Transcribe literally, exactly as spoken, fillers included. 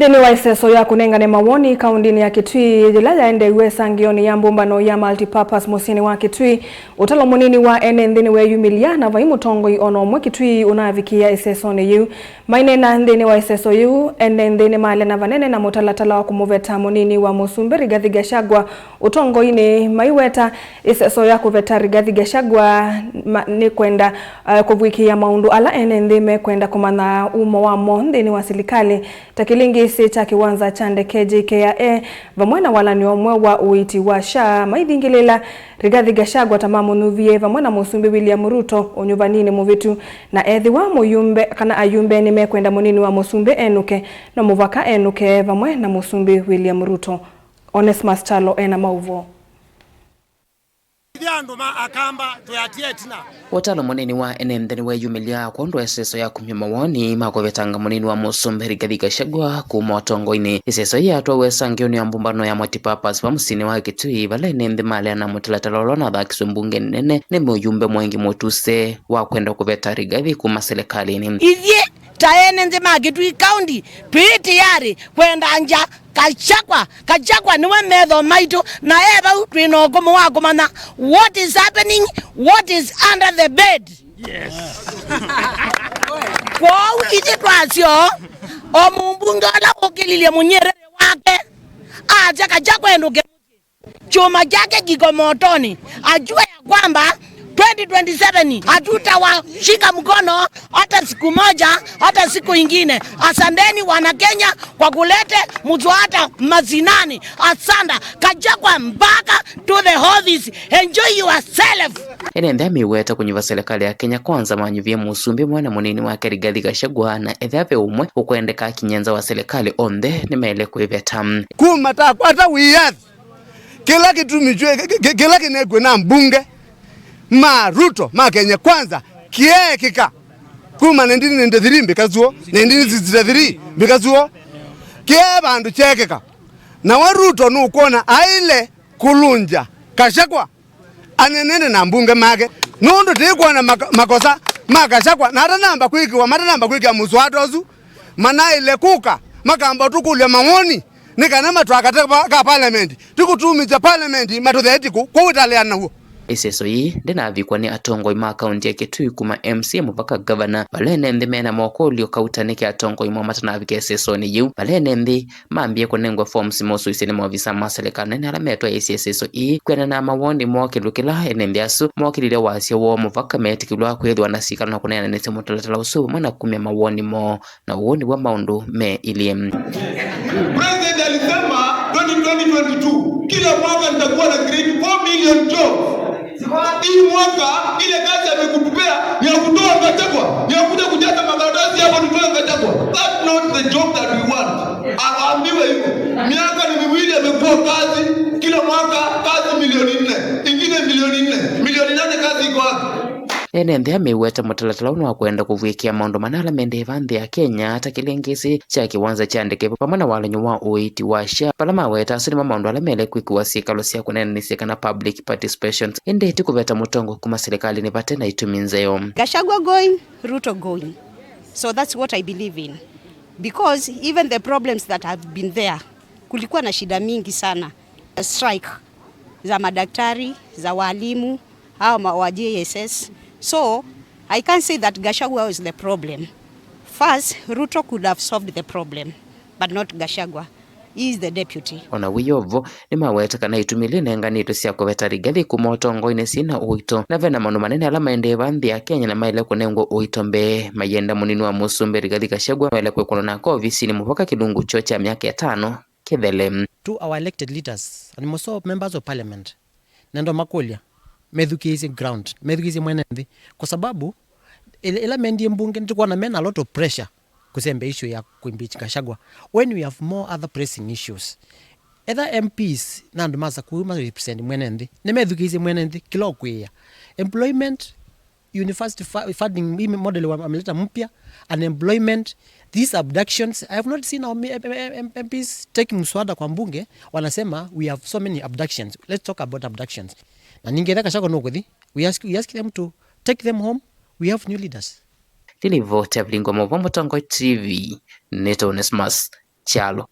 Nthĩnĩ wa ĩseso ya kũnengane mawoni kaũndĩnĩ ya Kitui yĩla yaendeew'e ĩsangĩonĩ ya mbũmbano ya Multipurpose mũsyĩnĩ wa Kitui, ũtalo mũnini wa ene nthĩ nĩweyumĩlya na vai mũtongoi o na ũmwe Kitui ũnavikĩĩa ĩsesonĩ yĩu. Maineena nthĩnĩ wa ĩseso yĩu, ene nthĩ nĩmalea na vanene na mũtalatala wa kũmũveta mũnini wa mũsumbĩ Rigathi Gachagua ũtongoinĩ, maiweta ĩseso ya kũveta Rigathi Gachagua ma, nĩ kwenda, eh, kũvw'ĩkĩĩa maũndũ ala ene nthĩ mekwenda kũmanya umo wamo nthĩnĩ wa silikalĩ, ta kĩlĩngĩsĩ kya kĩwanza kya ndeke J K I A, vamwe na walany'o ũmwe wa ũiiti wa SHA, maithingĩlĩĩla Rigathi Gachagua ta mamũnyuvie vamwe na Mũsumbĩ William Ruto ũnyuvaninĩ mũvĩtu, na ethĩwa mũyumbe kana ayumbe nĩmekwenda mũnini wa mũsumbĩ enũke, no mũvaka enũke vamwe na Mũsumbĩ William Ruto. Onesmus Kyalo ena maũvoo. Ithyĩ andũ ma Akamba twĩatie ĩtina. Ũtalo mũnini wa ene nthĩ nĩweyumĩlya kwondũ wa ĩseso ya kumya mawoni ma kũvetanga mũnini wa mũsumbĩ Rigathi Gachagua kuma ũtongoinĩ. Ĩseso yĩĩ yatwawe ĩsangĩonĩ ya mbũmbano ya Multipurpose va mũsyĩnĩ wa Kitui, vala ene nthĩ maleana na mũtalatala ũla ũnathakiswe mbunge nene nĩ mũyumbe Mwengi Mũtuse wa kwenda kũveta Rigathi kuma silikalĩnĩ. Ithyĩ ta ene nthĩ ma Kitui County twĩ tayarĩ kwenda ngya Gachagua, Gachagua nĩwe metho maitũ, na e vau twĩ na ũkũmũ wa kũmanya what is happening, what is under the bed. Yes. Kwoou ithyĩ twasyo, o mũmbunge ũla ũkĩlilye mũnyierere wake, asya Gachagua endũke mũsyĩ, kyũma kyake kiko motonĩ, ajue ya kwamba twenty twenty-seven hatutawashika mkono hata siku moja, hata siku ingine. Asanteni wana Kenya kwa kulete mswada mashinani. Asante. Gachagua mpaka to the office. Enjoy yourself. Ene nthĩ amĩweta kũnyuva silikalĩ ya Kenya Kwanza manyuvie mũsumbĩ mwene mũnini wake Rigathi Gachagua, na ethĩa ve ũmwe ũkwendeka akinye nza wa silikalĩ, onthe nĩmaĩle kwĩveta. Kuma takwata wĩyathi, kĩla kĩtumi kyũ-, kĩ-, kĩ-, kĩla kĩnekw'e na mbunge ma Ruto ma Kenya Kwanza kĩeekĩka kuma nineteen ninety-three mbika zuo, nineteen sixty-three mbika zuo, kĩe vandũ kyeekĩka. Nawe Ruto nũkwona aĩle kũlũngya Gachagua anenene na mbunge make, nũndũ tĩkwona maka-, makosa ma Gachagua, na atanamba kwĩkĩwa, matanamba kwĩkĩa mũswada ũsu, manaĩle kũka makamba tũkũlya mawoni. Nĩ kana matwakate pa-, ka parliament, tũkũtumĩsya parliament matũthee tikũ, kwoou ĩtalea naw'o. Ĩseso yĩĩ ndĩnavikwa nĩ atongoi ma kaunti ya Kitui kuma M C A mũvaka ngavana, vala ene nthĩ mena mokũlyo kauta nĩkĩ atongoi moo matanavika ĩsesonĩ yĩu, vala ene nthĩ mambie kũnengwa forms mosũisye nĩ maovisa ma silikalĩ nene ala metwaĩĩsye ĩseso ĩĩ. Kwĩanana na mawoni moo kĩndũ kĩla ene nthĩ asu mokĩlilye wasya woo mũvaka metĩkĩlwa kwĩthĩwa na sikalo na kũneenanĩsya mũtalatala ũsu vamwe na kumya mawoni moo. Na ũu nĩw'o maũndũ meĩlye. President alisema twenty twenty, twenty-two, kila mwaka nitakuwa na create four million jobs. Hii mwaka ile kazi amekutupea ni ya kutoa Gachagua, ni ya kuja kujaza makaratasi hapo tutoe Gachagua. That's not the job that we want. Aambiwe hivyo. Miaka ni miwili amekuwa kazi, kila mwaka kazi milioni nne, ingine milioni nne, milioni nane, kazi iko wapi? Ene nthĩ amĩweta mũtalatala ũũ nĩ wa kwenda kũvw'ĩkĩa maũndũ mana ala maendee va nthĩ ya Kenya, ta kĩlĩngĩsĩ kya kĩwanza kya ndeke vamwe na walany'o wa ũiiti wa SHA, vala maweta asu nĩmo maũndũ ala maĩle kwĩkĩwa syĩkalo sya kũneenanĩsya kana public participations, ĩndĩ ti kũveta mũtongoi kuma silikalĩnĩ vate na itumi nzeo. Gachagua going, Ruto going. So that's what I believe in. Because even the problems that have been there, kulikuwa na shida mingi sana. Strike za madaktari, za walimu, hao ma-, wa J S S. So, I can't say that Gachagua was the problem. First, Ruto could have solved the problem, but not Gachagua. He is the deputy. O na wĩ o vo, nĩmaweta kana itumi ilinenganĩtwe sya kũveta Rigathi kuma ũtongoinĩ syĩ na ũito, na ve na maũndũ manene ala maendee va nthĩ ya Kenya na maĩle kũnengwa ũito mbee. Mayenda mũnini wa mũsumbĩ Rigathi Gachagua maĩle kwĩkũlwa nake ovisinĩ mũvaka kĩlungu kyoo kya myaka ĩtano kĩthele. To our elected leaders and most members of parliament, nendo makũlya, methukĩĩsye ground, methukĩĩsye mwene nthĩ, kwa sababu ĩla, ĩla mendie mbunge, nĩtũkwona mena a lot of pressure kũsembea issue ya kuimpeach Gachagua, when we have more other pressing issues. Etha M Ps na andũ ma Sakuu ma represent mwene nthĩ, nĩmethukĩĩsye mwene nthĩ kĩla ũkwĩĩa. Employment, university fu-, funding, hii model wa-, wameleta mpya, unemployment, these abductions. I have not seen our M-, M-, M-, M Ps taking mswada kwa mbunge, wanasema, "We have so many abductions. Let's talk about abductions." Na ningĩ etha Gachagua nũkũthi, we ask, we ask them to take them home. We have new leaders. Nĩ livoti ya Vilingo Mova, Mũtongoi T V, nĩtwa Onesmus kyalo.